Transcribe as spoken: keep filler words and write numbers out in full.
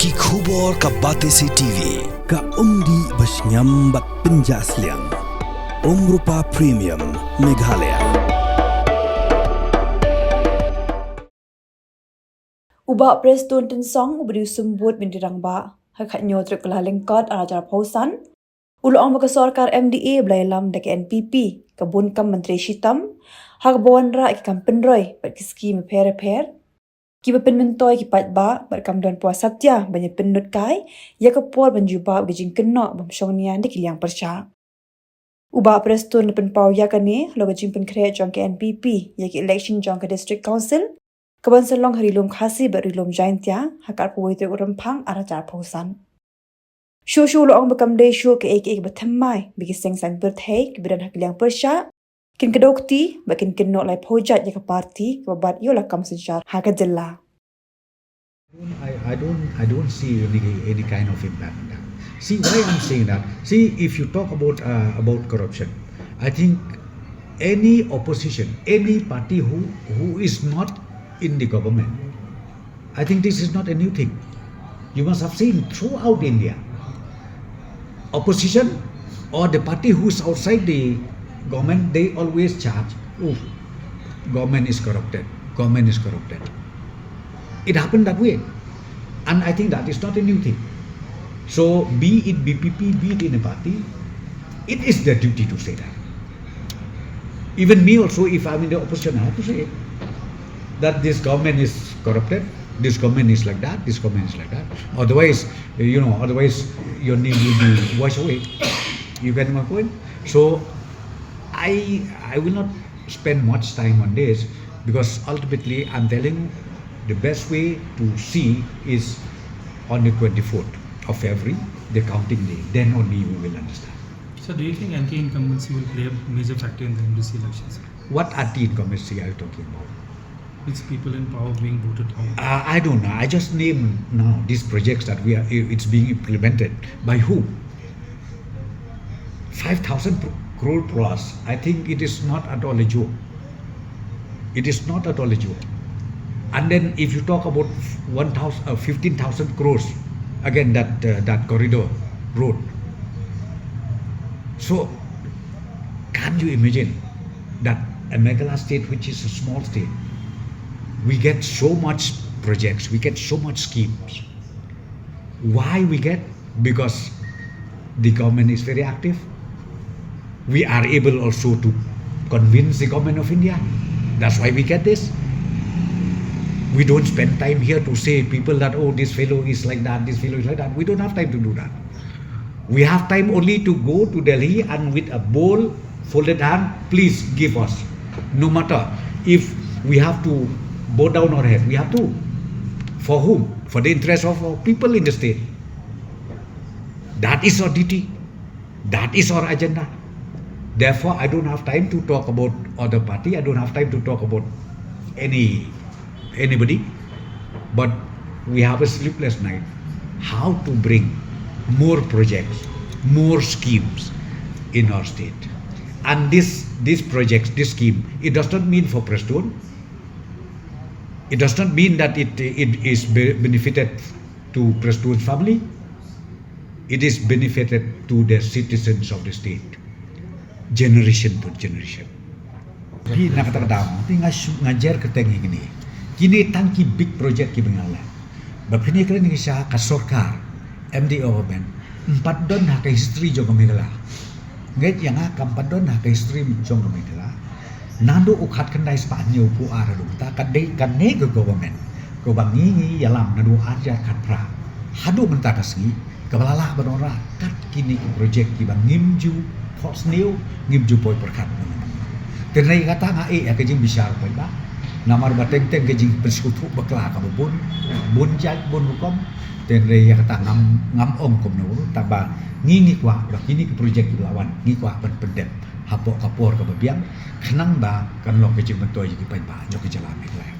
Ki khubor ka Batesi T V, ka umdih ba shngiam bad pynjah sliang. Umrupa Premium, Meghalaya. U Bah Prestone Tynsong uba dei u symbud myntri rangbah ha ka khathynñiew tarik Kyllalyngkot arhajar arphew san, u la ong ba ka sorkar M D A ba la ïalam da ka N P P ka bun kam myntri shitom ha kaba wanrah ïa ki kam pynroi bad ki skhim bapher bapher kiba pynmyntoi ïa ki paidbah bad kam don por satia ban ïa pynlut kai ïa ka por ban jubab ïa ka jingkynnoh bym shong nia na ki liang pyrshah. U Bah Prestone u la pynpaw ïa kane halor ka jingpynkhreh jong ka N P P ïa ka election jong ka District Council kaban sa long ha Ri Lum Khasi bad Ri Lum Jaintia ha ka arphew wei tarik u Rymphang arhajar arphew san. Shuh shuh u la ong ba kam dei shuh kaei kaei kaba thymmai ba ki seng saiñ pyrthei kiba don ha ki liang pyrshah kin kdew kti bad kin kynnoh laiphew jait ïa ka party kaba bat ïa u lakam synshar ha ka jylla. I, I don't I don't see any any kind of impact on that. See why I'm saying that. See, if you talk about uh, about corruption, I think any opposition, any party who who is not in the government, I think this is not a new thing. You must have seen throughout India, opposition or the party who's outside the government, they always charge, oh, government is corrupted, government is corrupted. It happened that way. And I think that is not a new thing. So be it B P P, be it any party, it is their duty to say that. Even me also, if I'm in the opposition, I have to say that this government is corrupted, this government is like that, this government is like that. Otherwise, you know, otherwise your name will be washed away. You get my point? So I I will not spend much time on this because ultimately I'm telling the best way to see is on the twenty-fourth of February, the counting day. Then only we will understand. So do you think anti-incumbency will play a major factor in the M D C elections? What anti-incumbency are you talking about? It's people in power being voted out. Uh, I don't know. I just name now these projects that we are. It's being implemented by who? Five thousand crore plus. I think it is not at all a joke. It is not at all a joke. And then if you talk about one thousand, uh, fifteen thousand crores, again that uh, that corridor road. So can you imagine that a Meghalaya state, which is a small state, we get so much projects, we get so much schemes. Why we get? Because the government is very active. We are able also to convince the government of India. That's why we get this. We don't spend time here to say people that, oh, this fellow is like that, this fellow is like that. We don't have time to do that. We have time only to go to Delhi and with a bowl, folded hand, please give us. No matter if we have to bow down our head, we have to. For whom? For the interest of our people in the state. That is our duty. That is our agenda. Therefore, I don't have time to talk about other party. I don't have time to talk about any anybody. But we have a sleepless night. How to bring more projects, more schemes in our state. And this these projects, this scheme, it does not mean for Prestone. It does not mean that it, it is benefited to Prestone's family. It is benefited to the citizens of the state, generation to generation. Phi na kata ka daw, phi nga shu nga jer kyrteng hi kini. Kini tang ki big project ki ba nga leh. Ba phi ni kren ki sha ka sorkar, M D A government, em pat don ha ka history jong ka Meghalaya. Ngeit ïa nga kam pat don ha ka history jong ka Meghalaya. Naduh u khat khyndai spah hynñiew phew ar haduh mynta ka dei kane ka government kaba ngi ngi ïalam naduh ar hajar khatphra haduh mynta ka sngi kaba la lah ban wanrah kat kine ki project kiba ngim ju thoh sniew, ngim ju poi pyrkhat. Te hynrei kata nga ïeh ïa ka jingbishar paidbah namar ba teng teng ka jingpynsngewthuh bakla kaba bun bun jait bun rukom. Te hynrei ïa kata ngam ngam ong kumno, tangba ngi ngi kwah ba kine ki project kiba la wan ngi kwah ban pyndep hapoh ka por kaba biang khnang ba kan long ka jingmyntoi ïa ki paidbah jong ka jylla Meghalaya.